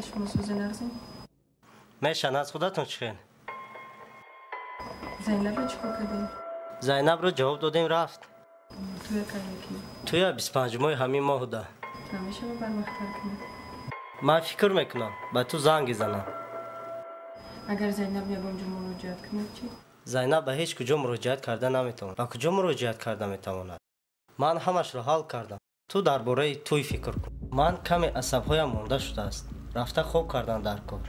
Шумо сӯзе нағзем? Мешан, аз худатон чӣ хел? Зайнабро чӣ кор кардем? Зайнабро ҷавоб додем, рафт. Туя кай мекунӣ? Туя 25-мои ҳамин моҳда. Намешава барвақттар кунӣ? Ман фикр мекунам, ба ту занг занам. Агар Зайнаб ягон ҷо муроҷиат кунад чӣ? Зайнаб ба ҳеҷ куҷо муроҷиат карда наметавонад. Ба куҷо муроҷиат карда метавонад? Ман ҳамашро ҳал кардам. Ту дар бораи тӯй фикр кун. Ман каме асабҳоям монда шудааст. Рафта хоб кардан дар кор.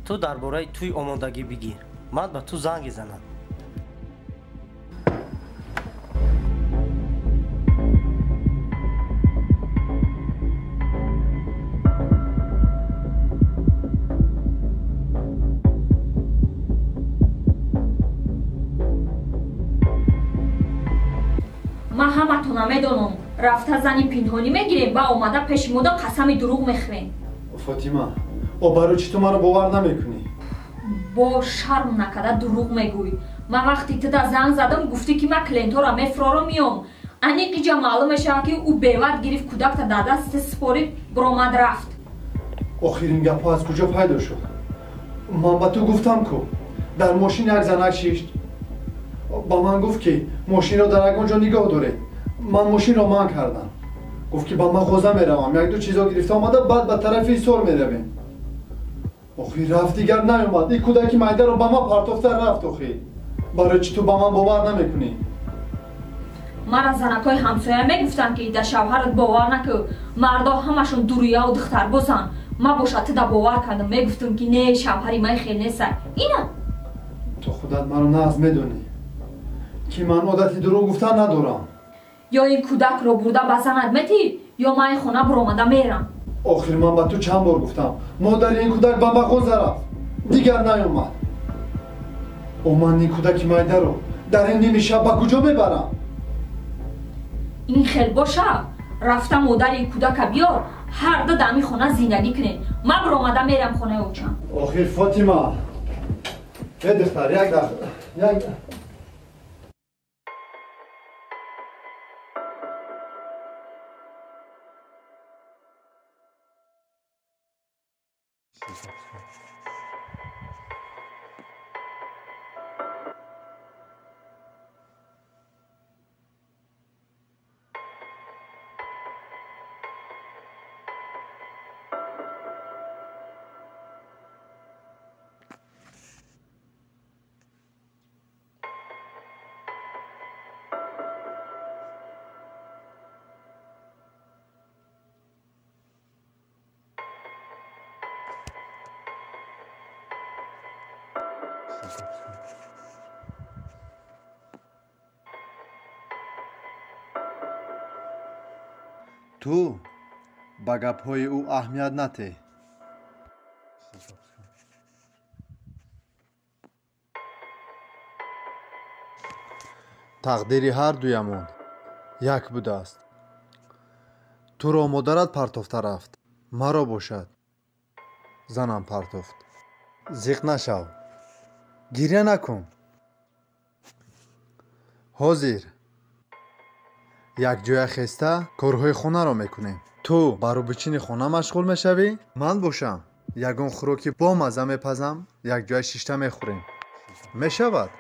Ту дар бораи тӯй омодагӣ бигир. Ман ба ту занг занам. Ман ҳаматона медонам. Рафта зани пинҳонӣ мегирем ва омада пеши мода қасами дурӯғ мехӯрем. Фотима, о барои чӣ ту маро бовар намекунӣ? Бо шарм накарда дурӯғ мегӯй. Ман вақти туда занг задам, гуфтӣ ки ман клиентҳоро мефурорам миём. Аниқ иҷа маълум мешавад ки ӯ беват гирифт кӯдакта дар даст супорид, биромад рафт. Охир ин гапҳо аз куҷо пайдо шуд? Ман ба ту гуфтам ку дар мошин як занак шишт. Ба ман гуфт ки мошинро дар ягон ҷо нигоҳ доред. Ман мошинро манъ кардам. Гуфт ки ба мағоза меравам, як-ду чизо гирифта омада, баъд ба тарафи Ҳисор меравем. Охир рафт, дигар наёмад. Ин кӯдаки майдаро ба ман партофта рафт. Охир барои чӣ ту ба ман бовар намекунӣ? Мара занакҳои ҳамсоя мегуфтанд ки дар шавҳарат бовар накӯ, мардо ҳамашон дурияву духтарбозанд. Ман боша туда бовар кардам, мегуфтам ки не, шавҳари ман хел неста. Ина ту худат маро нағз медонӣ ки ман одати дурӯғ гуфтан надорам. Ё ин кӯдакро бурда ба занат метӣ, ё ман ин хона биромада мерам. Охир ман ба ту чанд бор гуфтам, модари ин кӯдак ба мағоза рафт, дигар наёмад. О ман ин кӯдаки майдаро дар ин ними шаб ба куҷо мебарам? Ин хел боша, рафта модари ин кӯдака биёр, ҳар ду дар ин хона зиндагӣ кунем. Ман биромада мерам хонаи очам. Охир Фотима, э духтар, як дақиқа, як. Ту ба гапҳои ӯ аҳамият натеҳ. Тақдири ҳар дуямон як будааст. Туро модарат партофта рафт, маро бошад занам партофт. Зиқ нашав, гиря накун. Ҳозир якҷоя хеста корҳои хонаро мекунем. Ту ба рӯбичини хона машғул мешавӣ, ман бошам ягон хӯроки бомазза мепазам, якҷоя шишта мехӯрем. Мешавад?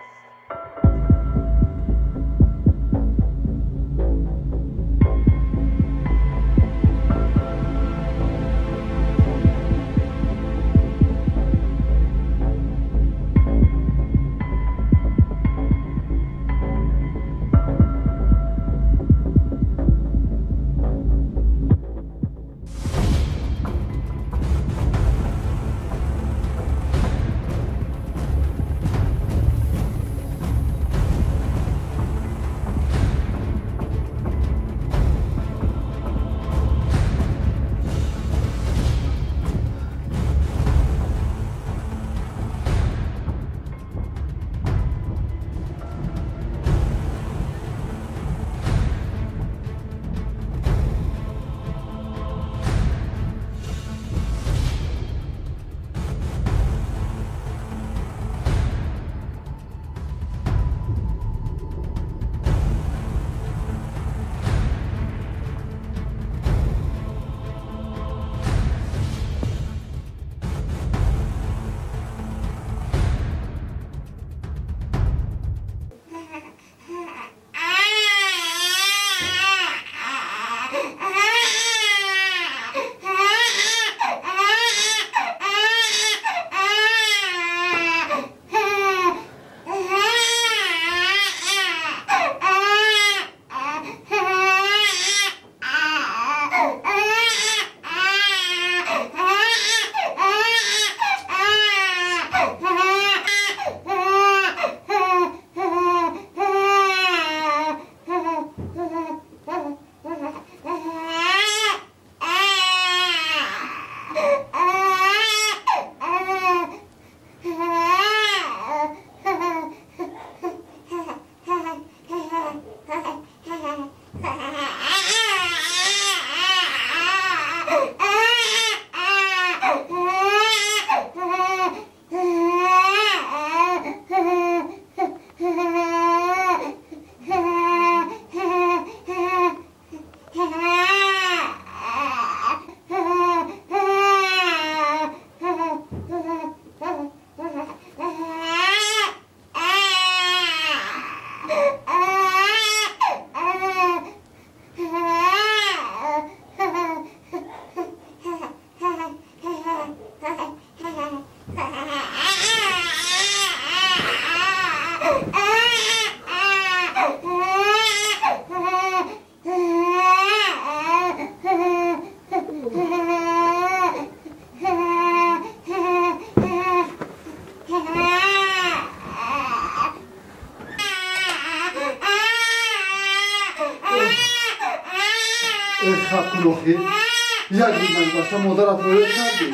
Як рӯз нагузашта модаратро ёд кардӣ?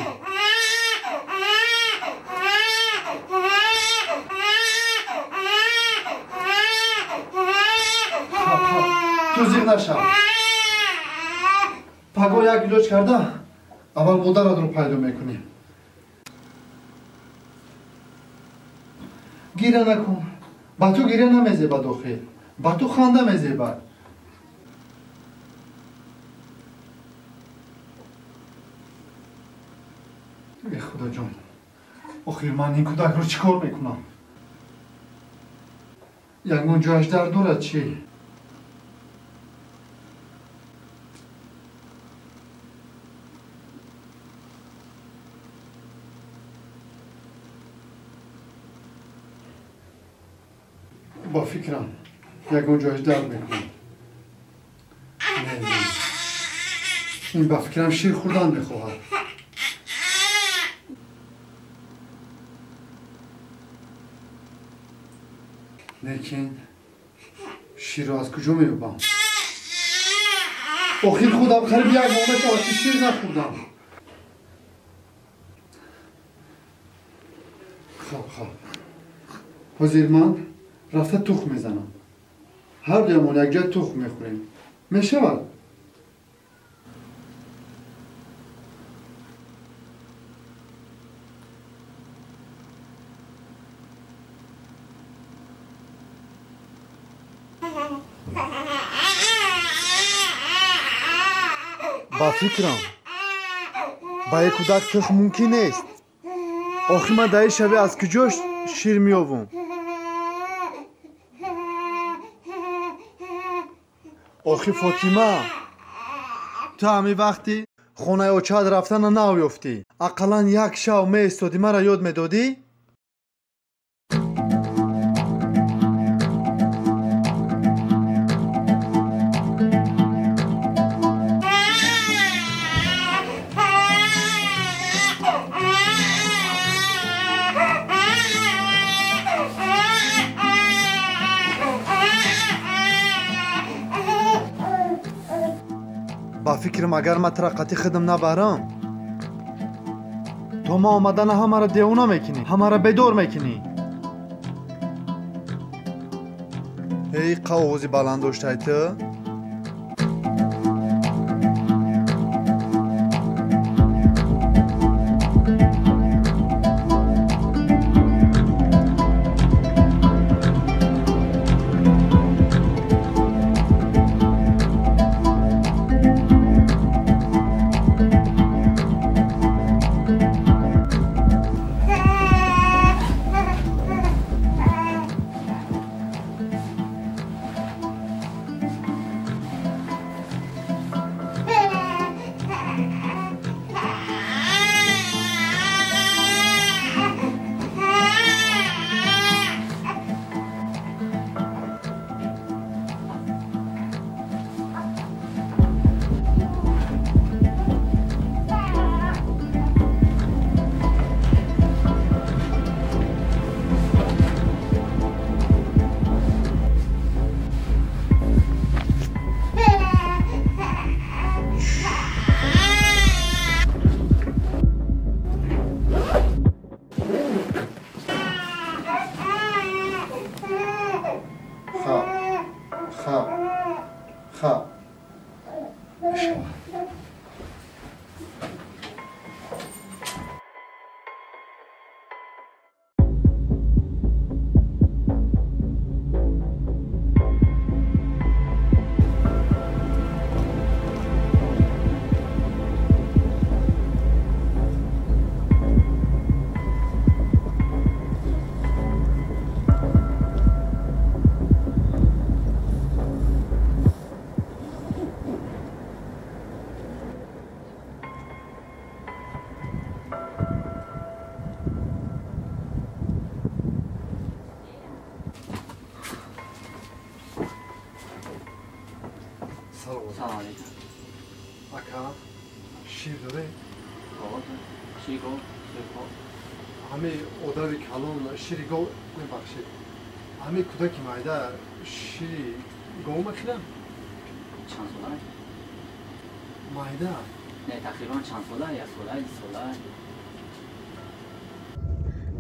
Ту зиқ нашав. Паго як илоҷ карда, аввал модаратро пайдо мекунем. Гиря накун. Ба ту гиря намезебад охир. Ба ту ханда мезебад. Э худоҷон, охир ман ин кӯдакро чӣ кор мекунам? Ягон ҷояш дард дорад чӣ? Ба фикрам ягон ҷояш дард мекунад. Не, не, ин ба фикрам шир хӯрдан мехоҳад. Лекин ширро аз куҷо меёбам? Охир худам қариб як моҳ мешавад ки шир нахӯрдам. Хоб, хоб, ҳозир ман рафта тухм мезанам. Ҳар дуямон якҷоя тухм мехӯрем. Мешавад? Ба фикрам ба як кӯдак тухм мумкин нест. Охир ман дар ин шабе аз куҷо шир меёбам? Охи Фотима, ту ҳамин вақти хонаи очаат рафтана наёфтӣ. Ақаллан як шав меистодӣ, маро ёд медодӣ? Ба фикрам агар ман тура қатъи худам набарам, то ман омадана ҳамаро девона мекунӣ, ҳамаро бедор мекунӣ. Эй қавғози баланд доштай ту? Салом алейкум. Ака, шир доред? Шири гов, шири гов. Ҳамин одари калон шири гов мебахшед. Ҳамин кӯдаки майда шири гов мехӯрад? Чанд сола? Майда. Не, тақрибан чанд сола? Як сола, ду сола?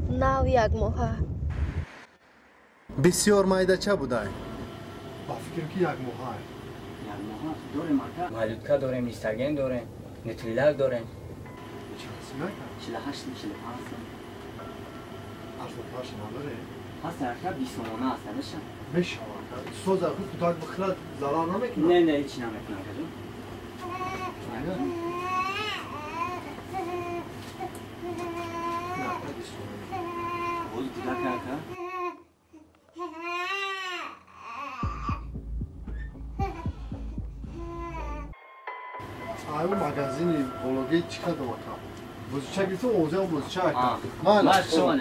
Нав як моҳа. Бисёр майдача будай. Ба фикр ки як моҳа. Як моҳа дорем ака. Малютка дорем, нистаген дорем, нутрилак дорем. Чанд сум ака? 48 45 сум. Арзонтарша надоре? Ҳаст ака, 20 сомона аст, меша? Мешава ака. Соз аку кӯдак бихӯрад зарар намекунад? Не, не, ҳеч намекунад акаҷон. Не, ака, 20 сомона. Боз кӯдак ака? Аю магазини бологи чӣ кардам ака? Бозича гирифтам, овозаам бозича ака. Ман шумо.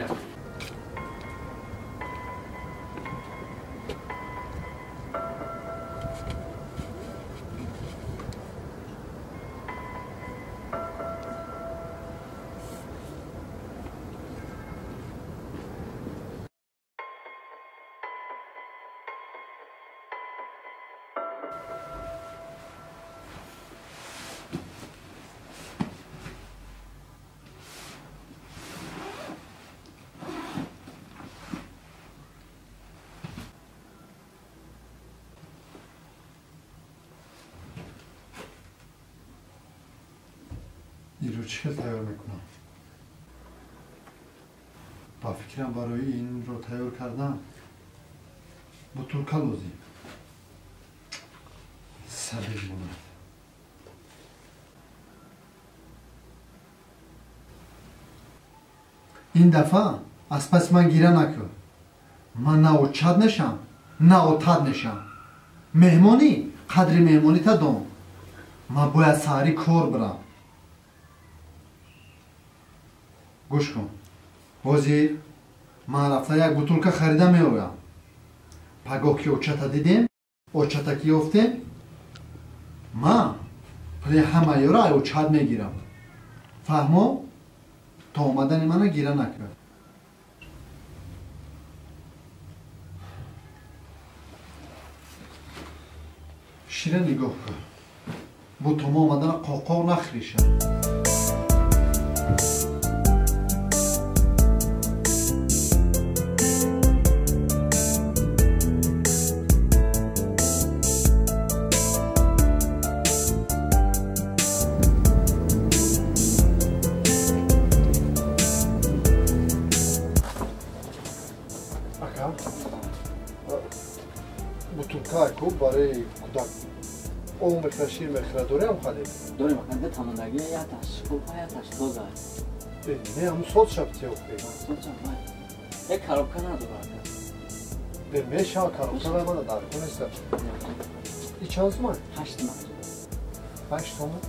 Инро чӣ хел тайёр мекунам? Ба фикрам барои инро тайёр кардан бутулка лозим. Сабир монад. Ин дафъа аз паси ман гира накун. Ман на очад мешам, на отад мешам. Меҳмонӣ қадри меҳмонита дон. Ман бояд саҳарӣ кор бирам. Гӯш кун. Ҳозир ман рафта як бутулка харида меоям. Пагоҳ ки очата дидем, очата ки ёфтем, ман пули ҳамаёро ай очат мегирам. Фаҳмо? То омадани мана гира накун. Шира нигоҳ кун. Бо то мо омадана қоқоқ нахӯриша. Бутулка ку барои кӯдак об мехӯрад, шир мехӯрад, дорем халиб? Дорем ака, ду тамондаги, якаш хуб, якаш тоза. Не, ҳамун соз шаб тиёхе. Соз шаб, як коробка надора ака. Мешава коробка ва мана дар кун нест. И чанд суман? 8 сомон. 8 сомон?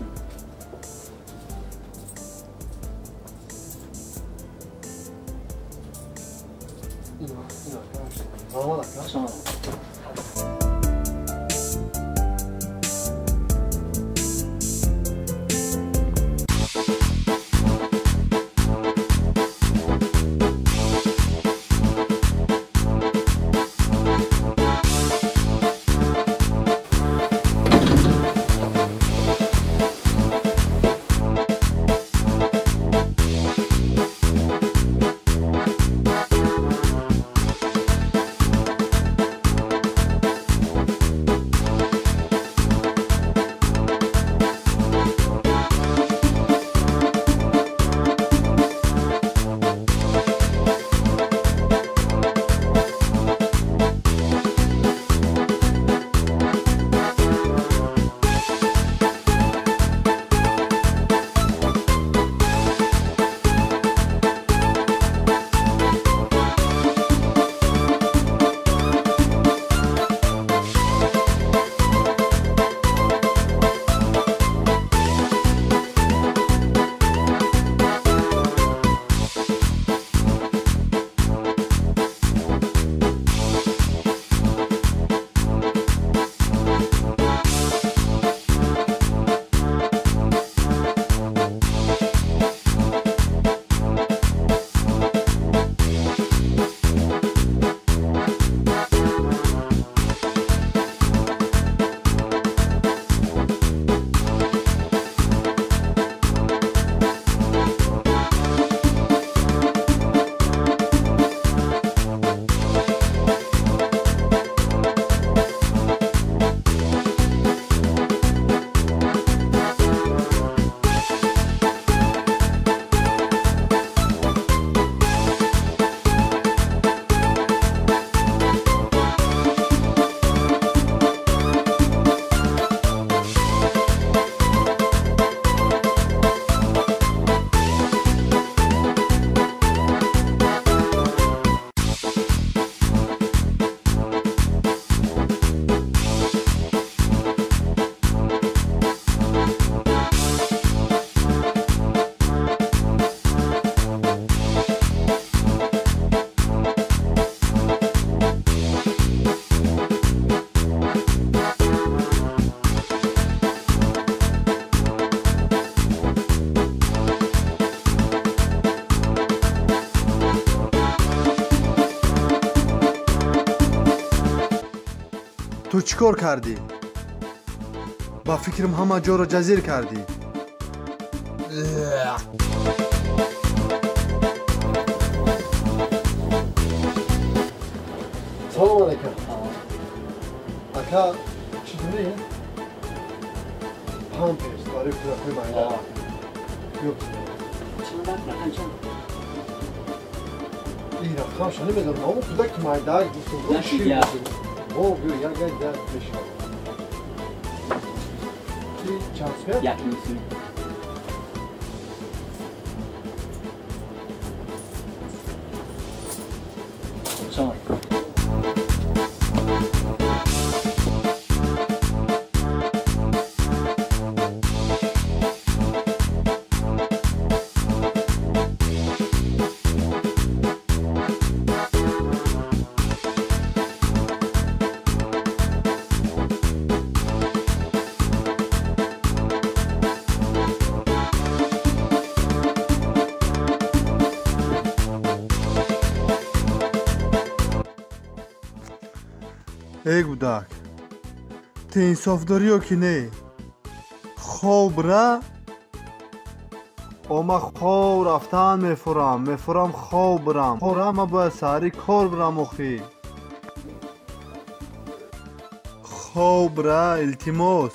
Ина, ина, раҳмат ака. Шумо. Чӣ кор кардӣ? Ба фикрам ҳама ҷоро ҷазир кардӣ. Салом алейкум. Ака, чӣ дорӣ? Памперс барои кӯдакҳои майда. Ин рақамша намедонам, аммо кӯдаки майда гуфтам. О, биё, як як як мешавад. Чанд сумя? 1.5 сум. Салом алейкум. Эй гудак, ту инсоф дорӣ ё ки не? Хоб ра, ома хоб рафтан мефурам, мефурам хоб бирам. Хора ма бояд саҳари кор бирам охӣ. Хоб ра, илтимос.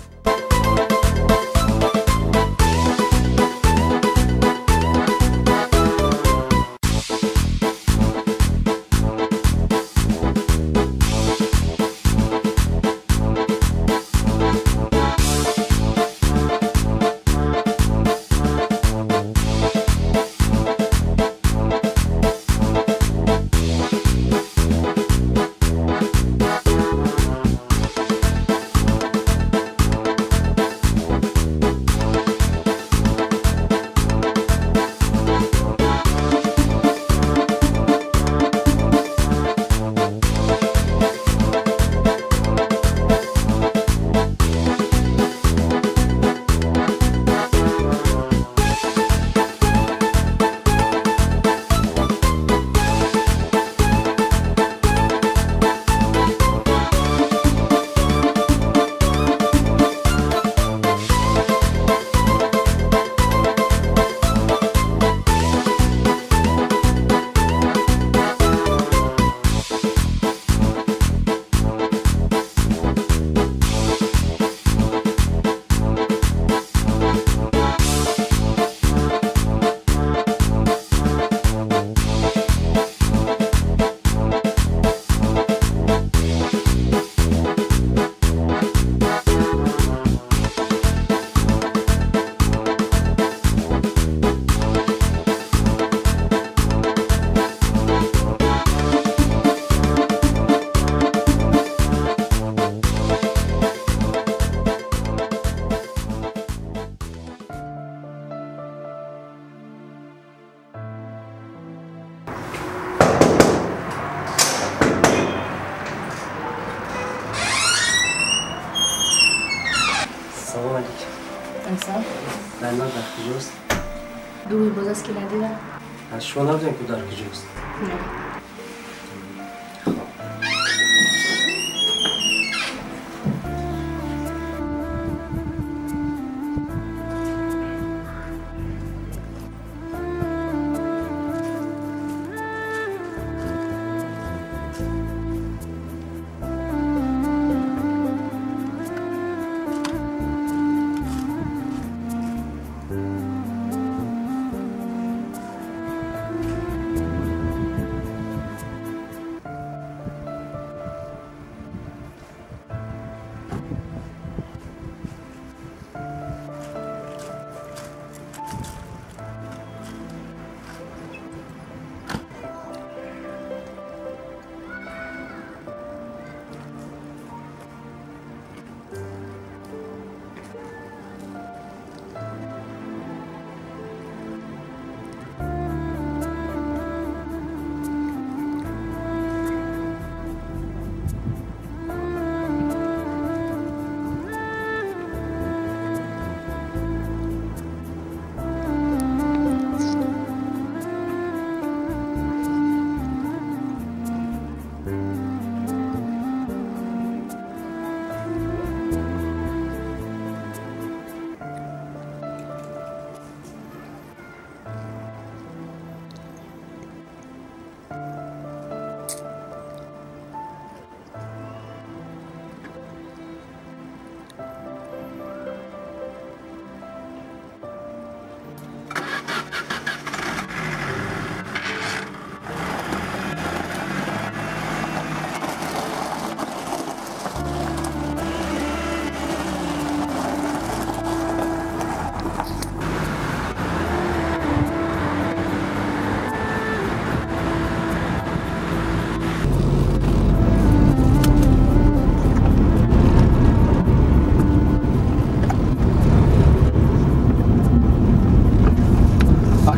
Салом алейкум. Ансар? Лайла дар куҷост? Дурӯз боз аст ки надидам. Аз шумо набудем ку дар куҷост? Не.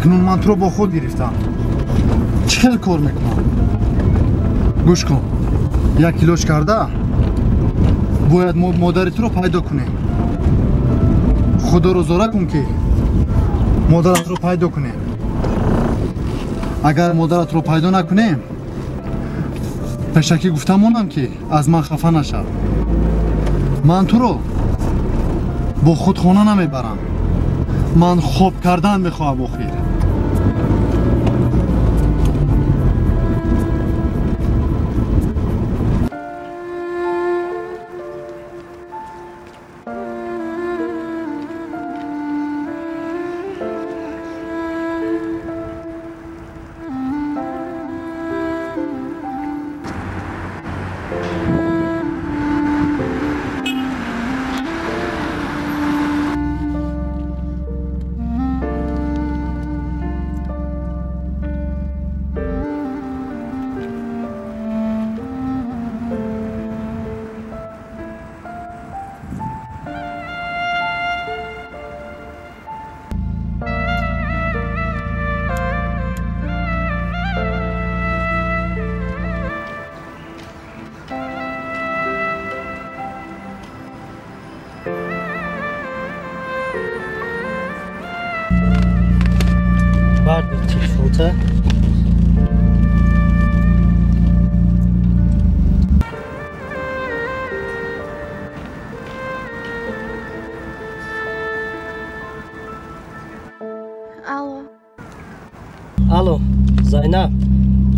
Акнун ман туро бо худ гирифтам. Чӣ хел кор мекунам? Гӯш кун, як илоҷ карда бояд мо модари туро пайдо кунем. Худоро зора кун, ки модаратро пайдо кунем. Агар модаратро пайдо накунем, пешакӣ гуфта монам, ки аз ман хафа нашав. Ман туро бо худ хона намебарам. Ман хоб кардан мехоҳам охир. Бардор телефонта. Алло. Алло, Зайнаб,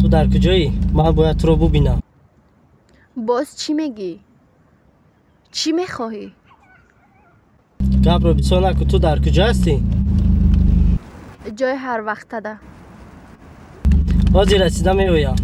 ту дар куҷоӣ? Ман бояд туро бубинам. Боз чӣ мегӣ? Чӣ мехоҳӣ? Гапро бисёр накун, ту дар куҷо ҳастӣ? Ҷои ҳар вақтада. Ҳозир расида меоям.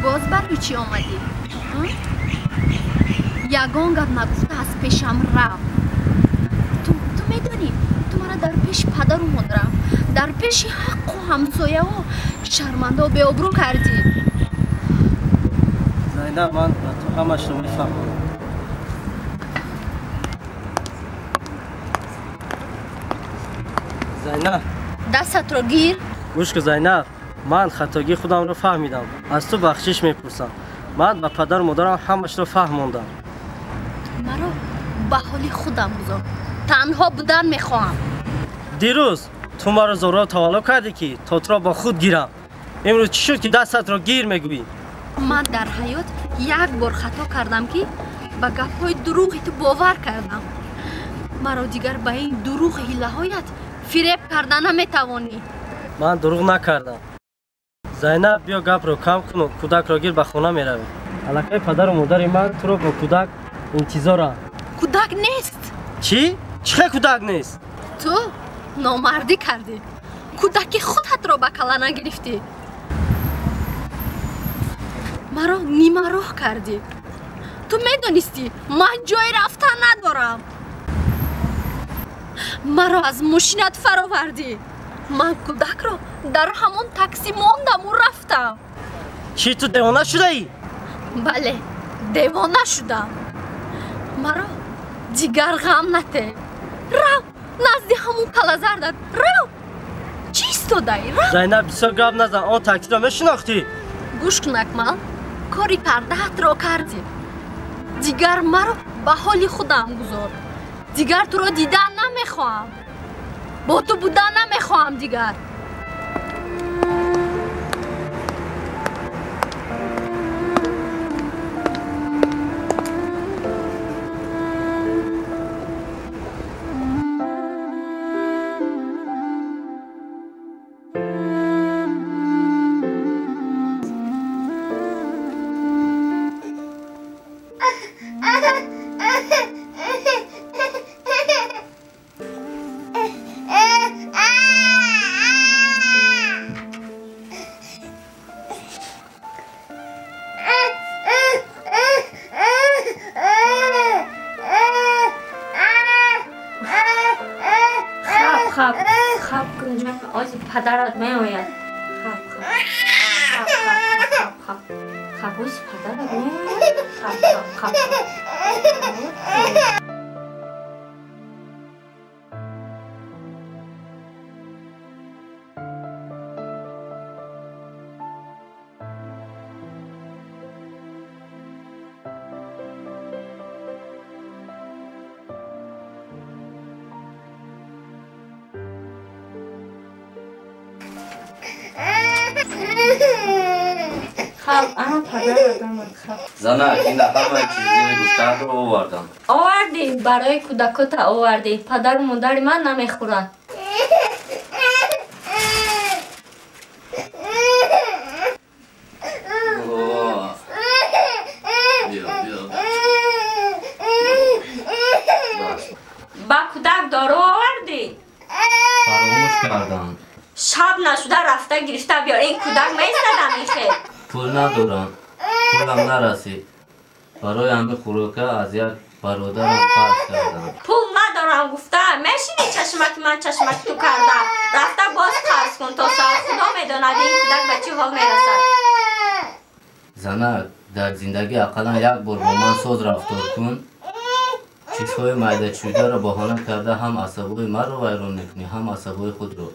Боз барои чӣ омадӣ? Ягон гап нагуфта аз пешам рав. Ту медонӣ, ту мара дар пеши падару модарам, дар пеши ҳаққу ҳамсояҳо шармандаву беобрӯ кардӣ. Зайнаб, ман ба ту ҳамашро мефаҳмам. Зайнаб, дастатро гир. Гӯш кун, Зайнаб, ман хатогии худамро фаҳмидам. Аз ту бахшиш мепурсам. Ман ба падару модарам ҳамашро фаҳмондам. Маро ба ҳоли худам гузор. Танҳо будан мехоҳам. Дирӯз ту маро зорро тавалло кардӣ, ки то туро бо худ гирам. Имрӯз чӣ шуд, ки дастатро гир мегӯӣ? Ман дар ҳаёт як бор хато кардам, ки ба гапҳои дурӯғи ту бовар кардам. Маро дигар ба ин дурӯғи ҳиллаҳоят фиреб карда наметавонӣ. Ман дурӯғ накардам. Зайнаб, биё гапро кам куну кӯдакро гир, ба хона меравем. Аллакай падару модари ман туро бо кӯдак интизоранд. Кӯдак нест. Чӣ? Чӣ хел кӯдак нест? Ту номардӣ кардӣ. Кӯдаки худатро ба кала нагирифтӣ. Маро нимароҳ кардӣ. Ту медонистӣ, ман ҷои рафтан надорам. Маро аз мошинат фаровардӣ. Ман кӯдакро дар ҳамон таксӣ мондаму рафтам. Чӣ, ту девона шудаӣ? Бале, девона шудам. Маро дигар ғам нате. Рав назди ҳамон калазардат, рав. Чӣ истодаӣ? Рафт. Зайнаб, бисёр гап назан, он таксиро мешинохтӣ? Гӯш кун, Акмал, кори кардаатро кардӣ. Дигар маро ба ҳоли худам гузор. Дигар туро дидан намехоҳам. Бо ту будан намехоҳам дигар. Падарат меояд. Хаб, хаб. Хаб, хаб, хаб, хаб. Хаб, падарат меояд. Хаб, хаб, хаб. Занак, ин ҳамаи чизҳои гуфтаатро овардам. Овардӣ, барои кӯдакота овардӣ. Падару модари ман намехӯранд. Ба кӯдак дору овардӣ? Фаромӯш кардам. Шаб нашуда рафта гирифта биёр. Ин кӯдак меистадам ихел. Пул надорам. Пулам нарасид. Барои ҳамин хӯрока аз як бародарам қарз кардам. Пул надорам гуфта, мешинӣ чашмаки ман чашмаки ту карда. Рафта боз қарз кун то саҳар. Худо медонад ин кӯдак ба чӣ ҳол мерасад. Занак, дар зиндагӣ ақаллан як бор бо ман соз рафтор кун. Чизҳои майдачӯидаро баҳона карда ҳам асабҳои маро вайрон мекунӣ, ҳам асабҳои худро.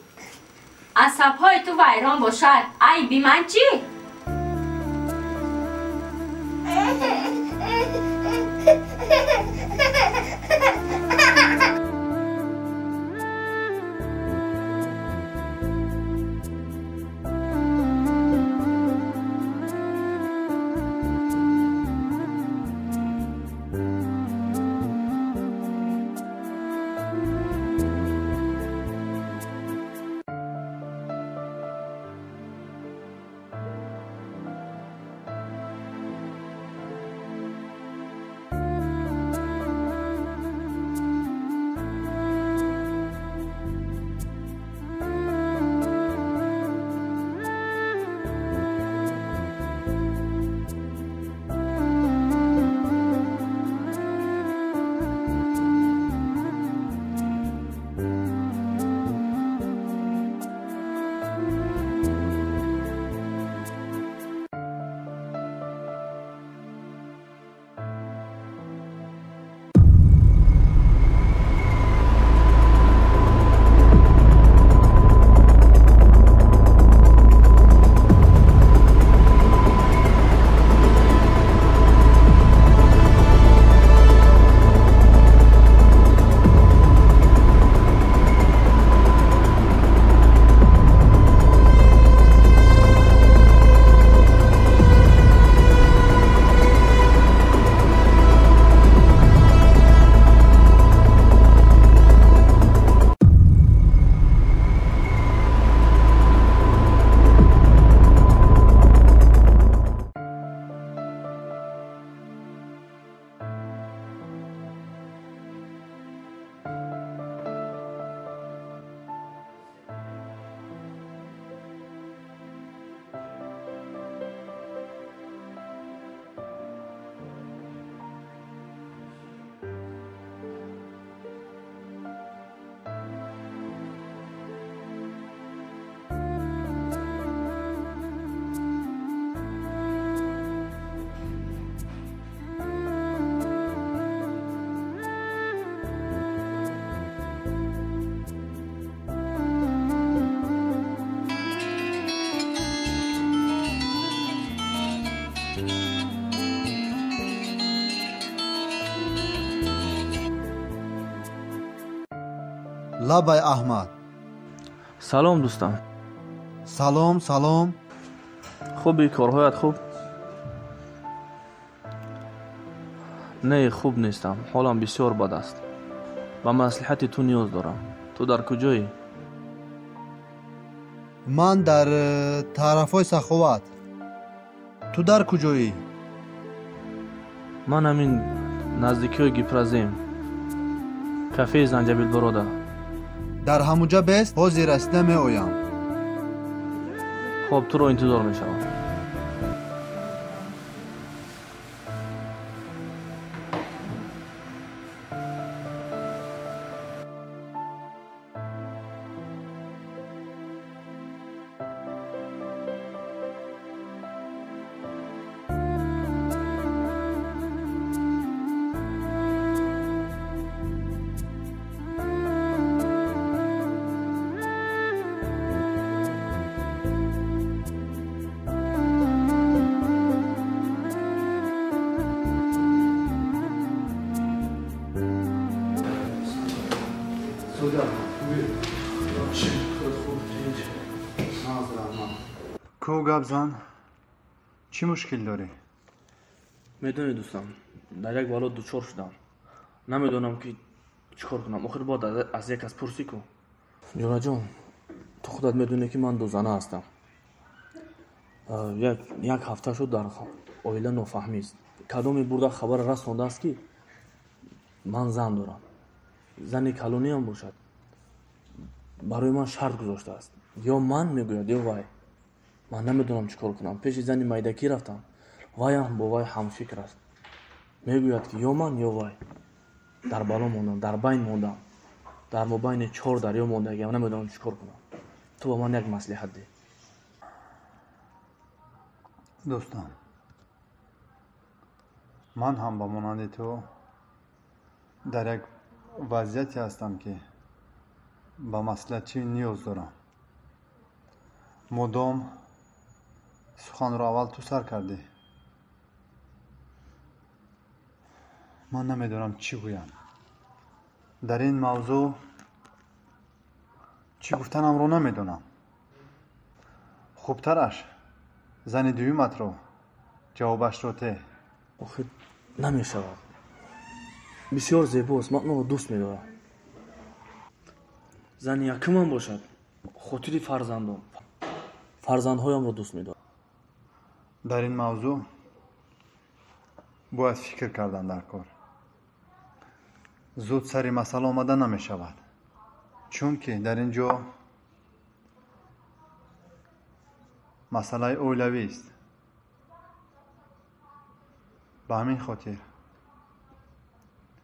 Асабҳои ту вайрон бошад, айби ман чӣ? Лабай Аҳмад. Салом дӯстам. Салом, салом. Хуби, корҳоят хуб? Не, хуб нестам. Ҳолам бисёр бад аст. Ба маслиҳати ту ниёз дорам. Ту дар куҷоӣ? Ман дар тарафҳои Саховат. Ту дар куҷоӣ? Ман ҳамин наздикиҳои Гипрозем, кафеи Занҷабилбарода. Дар ҳамуҷа бест, ҳозир расида меоям. Хоб, туро интизор мешавам. Ку гап зан, чӣ мушкил дорӣ? Медонӣ дӯстам, дар як бало дучор шудам. Намедонам ки чӣ кор кунам. Охир бояд аз як кас пурсӣ ку. Ҷураҷон, ту худат медонӣ ки ман дузана ҳастам. Як ҳафта шуд дар оила нофаҳмист. Кадоме бурда хабар расондааст ки ман зан дорам. Зани калониам бошад. Барои ман шарт гузоштааст. Ё ман мегӯяд, ё вай. Ман намедонам чӣ кор кунам. Пеши зани майдакӣ рафтам. Вайам бо вай ҳамфикр аст. Мегӯяд ки ё ман, ё вай. Дар бало мондам, дар байн мондам. Дар мобайни чор дарё мондагиам. Намедонам чӣ кор кунам. Ту ба ман як маслиҳат деҳ. Дӯстам, ман ҳам ба монанди ту дар як вазъияте ҳастам ки ба маслиҳатчӣ ниёз дорам. Модом суханро аввал ту сар кардӣ. Ман намедонам чӣ гӯям. Дар ин мавзӯъ чӣ гуфтанамро намедонам. Хубтараш зани дуюматро ҷавобашро те. Охир намешавад. Бисёр зебост, ман онро дӯст медорам. Зани якумам бошад, хотири фарзандом. Фарзандҳоямро дӯст медорам. Дар ин мавзӯъ бояд фикр кардан дар кор. Зуд сари масъала омада намешавад, чунки дар ин ҷо масъалаи оилавист. Ба ҳамин хотир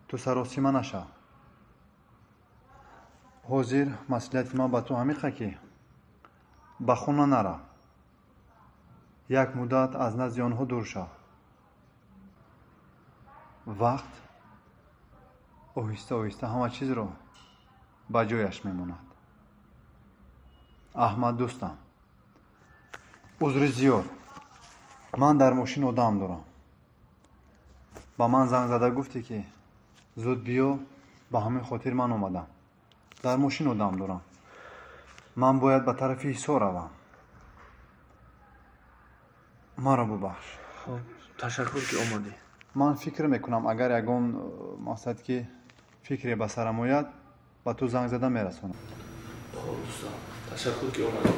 ту саросима нашав. Ҳозир маслиҳати ман ба ту ҳамиқа ки ба хона нарав. Як муддат аз назди онҳо дур шав. Вақт оҳиста оҳиста ҳама чизро ба ҷояш мемонад. Аҳмад дӯстам, узри зиёд. Ман дар мошин одам дорам. Ба ман занг зада гуфтӣ ки зуд биё, ба ҳамин хотир ман омадам. Дар мошин одам дорам. Ман бояд ба тарафи Ҳисор равам. Маро бубахш. Хоб, ташаккур ки омадӣ. Ман фикр мекунам агар ягон мақсад ки фикре ба сарам ояд, ба ту занг зада мерасонам. Хоб дӯстам, ташаккур ки омадӣ.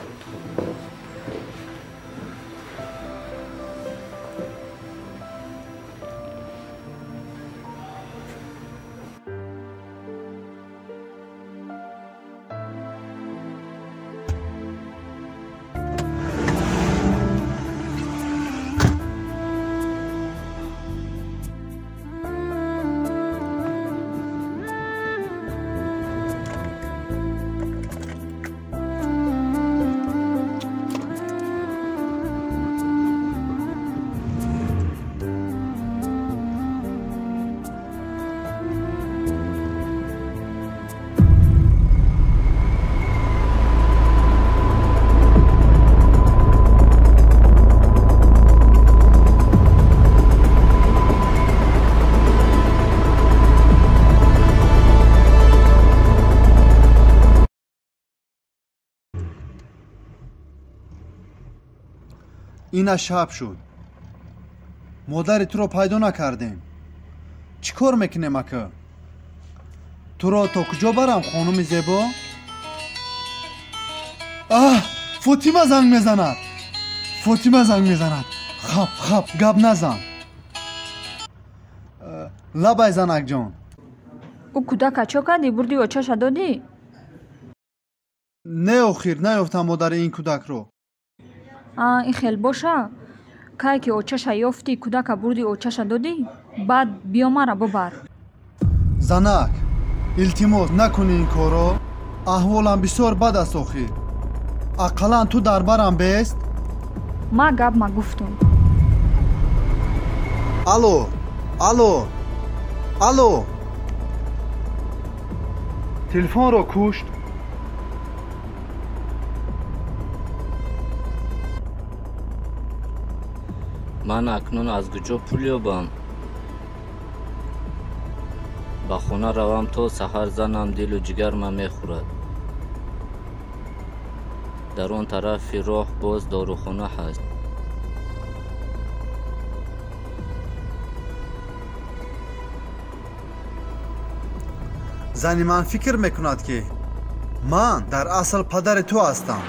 Ина шаб шуд. Модари туро пайдо накардем. Чӣ кор мекунем, ака? Туро то куҷо барам, хонуми зебо? Аҳ, Фотима занг мезанад. Фотима занг мезанад. Хап, хап, гап назан. Лабай, занакҷон. Ӯ кӯдака чо кардӣ? Бурди очаша додӣ? Не, охир, наёфтам модари ин кӯдакро. А, ин хел боша. Кае ки очаша ёфтӣ, кӯдака бурди очаша додӣ, баъд биё мара бубар. Занак, илтимос, накунӣ ин корро. Аҳволам бисёр бад аст охир. Ақаллан ту дар барам бест. Ма гап ма гуфтум. Алло, алло, алло. Телефонро кушт. Ман акнун аз куҷо пул ёбам? Ба хона равам то саҳар занам дилу ҷигарман мехӯрад. Дар он тарафи роҳ боз дорухона ҳаст. Зани ман фикр мекунад, ки ман дар асл падари ту ҳастам.